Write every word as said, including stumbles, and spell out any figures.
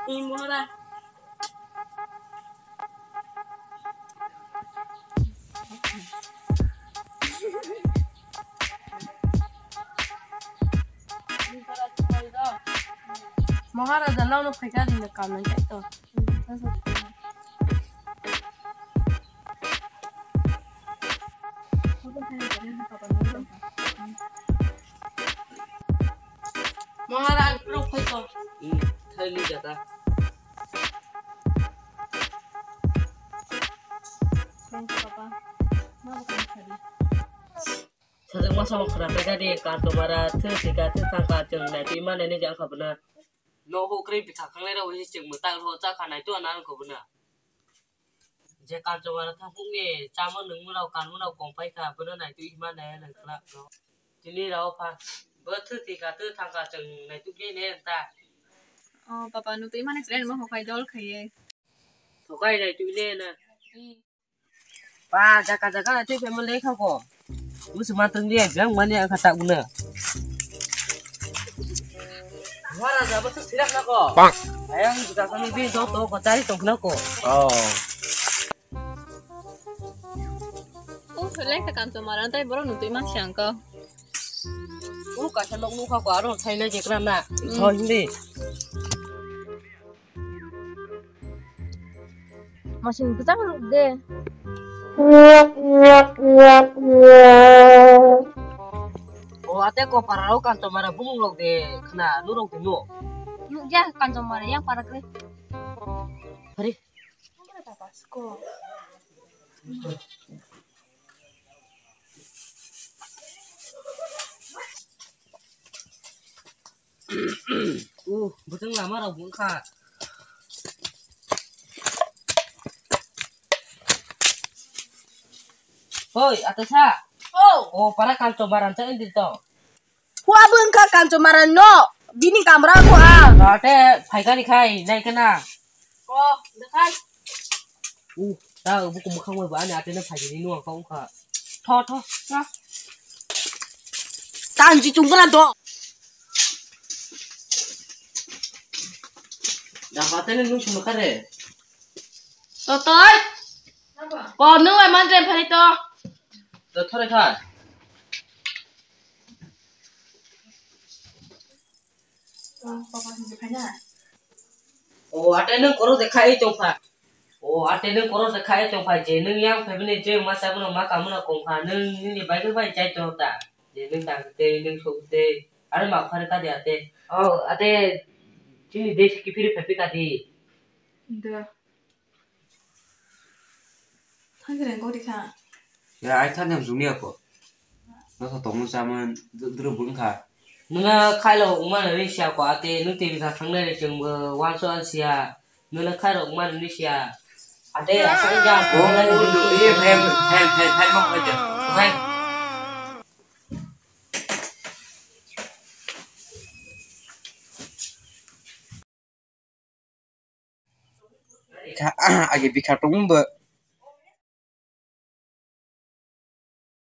Ni mora. Maharaja, nono phaikha rinwi kanwi kaitor. Maharaj, rok phaikha. Hmm, thai ni jata. Thanks, Papa. Sajak masa masa khwna paikha di, Kantomara thwi thwikha, thwi thangkha, chwng naitwi mani ni jang kha bwna. Nogo kwrwi bwkha khanglai rok se chwng mwtak rw cha kha, naitwi ana wngkha bwna. Je Kantomara thangphukni chamung nungmung rok, kanmung rok kong paikha, bwno naitwi mani nang khwna no. Tini rw pha, bo thwi thwikha, thwi thangkha, chwng naitwi ne ne ta. O papa, nwng twi mani chwrai ma hokai dol khaiye. Hokai naitwi ne na. Ba, jaka jaka na tei phaima lekha ko. Musu ma tong dia, jang mani ang kata guna. Wara jaba tu sirak na ko. Bang. Ayang juga kami bi do to ko tari tong na ko. Oh. Oh, lekha Kantomara tai borok nutui ma siang ko. Oh, kasa nok nukha ko aro thaina jekra na. Hmm. Thoi hindi. Masing bwchang rwk de. O ate ko para rok Kantomara bumung rok de khna nurok de no. Nukya Kantomara yang para kre. Hari. Uh, bwtwng lama rok bo wngkha. Hoi, Atasa. Oh. O, para Kantomara nang chai di to. Hua bo wngkha Kantomara no. Bini kamra ko a. Ate phaikani khai, nai kana. O, dekhai. Uh, ta buku mukhang bai ba ani ate na phai ni nuang kong kha. Tho, tho, tho. Tanji chungkla do. Da ba tene nung sunu kare. Totoi. Ko nung ai man ren phari to. Do thore kha. O, ate nwng korok de khai tongkha. O, ate nwng korok de khai tongkha, je nwng yang phaibini je ma chabwno ma kamwno kongkha, nwng nini bagwi bai chai tongkha. Je nwng tang tei, nwng sok tei, aro ma phari kadi ate. O, ate, chini desh kiphiri phaipi kadi. Da. Thangkhe rengkok rikha. Ya, ai thani ham chumya ko. Nosa tongmung chamung dru bung kha. Nuna khailo umana risia ko ate, nung tini kha thangnai chwng bo wanso ansia. Nuna khairo umana risia. Ate, asang jam. Oh, oh, oh, iya, phem, phem, phem, phem, mok aja. Oke. Bikha, age bikha tongmung bo